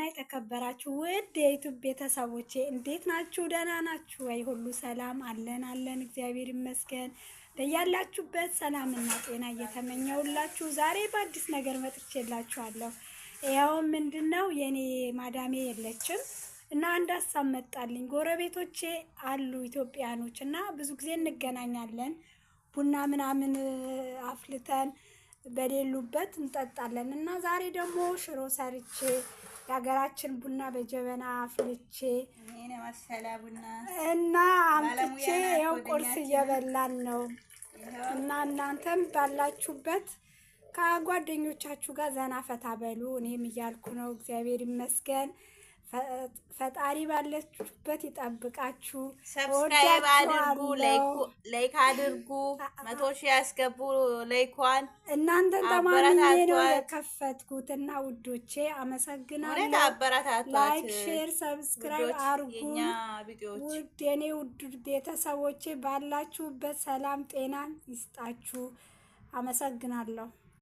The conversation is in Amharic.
የተከበራችሁ ውድ የ YouTube ቤተሰቦቼ እንዴት ናችሁ? ደህና ናችሁ ወይ? ሁሉ ሰላም አለን አለን፣ እግዚአብሔር ይመስገን። በያላችሁበት ሰላምና ጤና እየተመኘሁላችሁ ዛሬ በአዲስ ነገር መጥቼላችኋለሁ። ያው ምንድን ነው፣ የኔ ማዳሜ የለችም እና አንድ ሀሳብ መጣልኝ። ጎረቤቶቼ አሉ ኢትዮጵያኖች እና ብዙ ጊዜ እንገናኛለን፣ ቡና ምናምን አፍልተን በሌሉበት እንጠጣለን። እና ዛሬ ደግሞ ሽሮ ሰርቼ፣ የሀገራችን ቡና በጀበና አፍልቼ ይሄን የመሰለ ቡና እና አምጥቼ ባለሙያ ናት ይኸው ቁርስ ጓደኛችን። እየበላን ነው። ይኸው እና እናንተም ባላችሁበት ከጓደኞቻችሁ ጋር ዘና ፈታ በሉ። እኔም እያልኩ ነው። እግዚአብሔር ይመስገን። ፈጣሪ ባላችሁበት ይጠብቃችሁ። Subscribe አድርጉ፣ እወዳችኋለሁ። Like አድርጉ፣ 100,000 ያስገቡ like ኳን። እናንተን ተማምኜ ነው አበረታቷት። የከፈትኩት እና ውዶቼ እውነት አመሰግናለሁ። አበረታቷት። Like፣ share፣ subscribe ውዶች፣ አርጉ። የኛ ቢጤዎች። ውድ የኔ ውድ ቤተሰቦቼ ባላችሁበት ሰላም ጤናን ይስጣችሁ። አመሰግናለሁ።